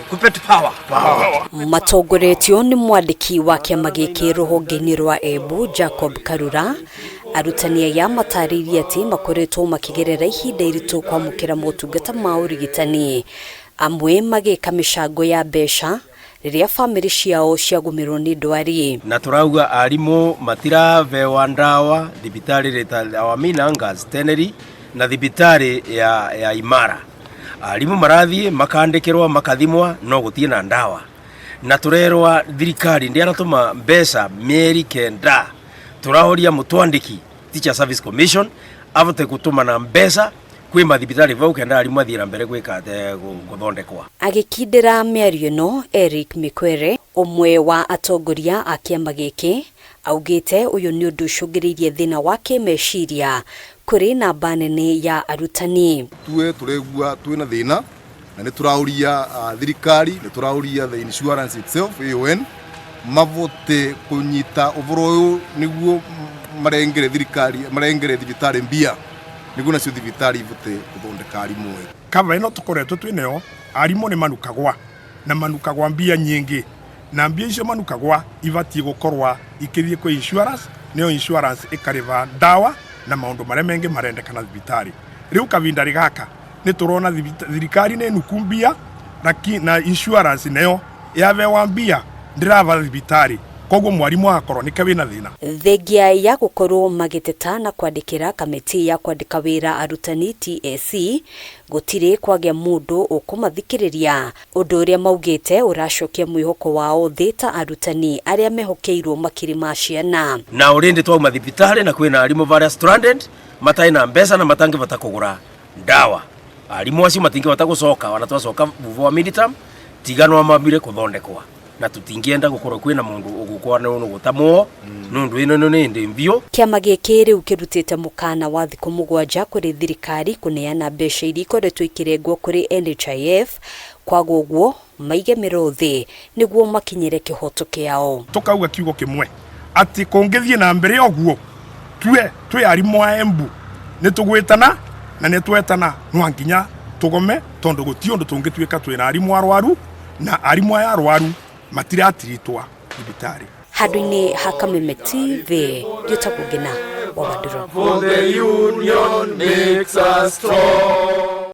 Kuppet power. Matongoretio nĩ mwandĩki wa kĩama gĩkĩ rũhonge-inĩ rwa Embu Jacob Karura, arutani aya matarĩirie atĩ makoretwo makĩgerera ihinda iritũ kwamũkĩra motungata ma ũrigitani, amwe magĩka mĩcango ya mbeca rĩrĩa bamĩrĩ ciao ciagũmĩrwo nĩ ndwari. Na turauga arimu matiravewa ndawa thibitari rita Awamina Angas Teneri na thibitari ya Imara. Arimu marathie makandikirwa makathimwa no gutie na ndawa, na turerwa thirikari ndiaratuma mbeca mieri 9. Turahoria mutwandiki Teacher Service Commission avote gutuma na mbeca kwi mathibitari vau kenda arimu athie na mbere gwika guthondekwa. Agĩkindĩra mĩario ĩno, Eric Mikwere, ũmwe wa atongoria a kĩama gĩkĩ, augĩte ũyũ nĩ ũndũ ũcũngĩrĩirie thĩna wa kĩmeciria kũrĩ namba nene ya arutani. Tue turegua twina thina na nĩ tũrauria thirikari, nĩ tũrauria the insurance itself, AON, mavote kunyita ũhoro ũyũ nĩguo marengere thirikari, marengere thibitarĩ mbia nĩguo nacio thibitarĩ ivote gũthondeka arimũ. Kava ĩno tũkoretwo twĩnayo, arimũ nĩ manukagwa na manukagwa mbia nyingĩ, na mbia icio manukagwa ibatiĩ gũkorwa ikĩthiĩ kwĩ insurance, nĩyo insurance ĩkarĩba ndawa na maũndũ marĩa mengĩ marendekana thibitarĩ. Rĩu kavinda gaka nĩ tũrona thirikari nĩ nuku mbia na insurance nayo yavewa mbia ndĩrava thibitarĩ, koguo mwarimu agakorwo nĩke wĩna thĩna. Thengia ya gũkorwo magĩteta na kwandĩkĩra kamĩtĩ ya kwandĩka wĩra arutani TSC, gũtirĩ kwagĩa mũndũ ũkũmathikĩrĩria, ũndũ ũrĩa maugĩte ũracokia mwĩhoko wao thĩ ta arutani arĩa mehokeirwo makiri ma ciana. Na already twauma thibitarĩ na kwĩna arimũ varia stranded matarĩ na mbeca na matangĩbata kũgũra ndawa. Arimũ acio matingĩhota gũcoka ona twacoka vuva wa midterm tiga no mambire kũthondekwa, na tutingĩenda gũkorwo kwĩna mũndũ ũgũkwa nĩ gũtamwo nũndũ ĩno nĩ ndĩ mbiũ. Kĩama gĩkĩ rĩu kĩrutĩte mũkana wa thikũ 7 kũrĩ thirikari kũneana mbeca iria ikoretwo ikĩrengwo kũrĩ NHIF, kwaga ũguo maige mĩro thĩ nĩguo makinyĩre kĩhoto kĩao. Tũkauga kiugo kĩmwe atĩ kũngĩthiĩ na mbere ũguo tue twĩ arimũ a Embu nĩ tũgwĩtana na nĩ twetana no nginya tũgome, tondũ gũtirĩ ũndũ tũngĩtuĩka twĩna arimũ arwaru na arimũ aya arwaru matiratiritwa thibitarĩ. Handũ-inĩ ha Kameme TV, njĩtagwo Ngina wa Wandũrũ. For the union makes us strong.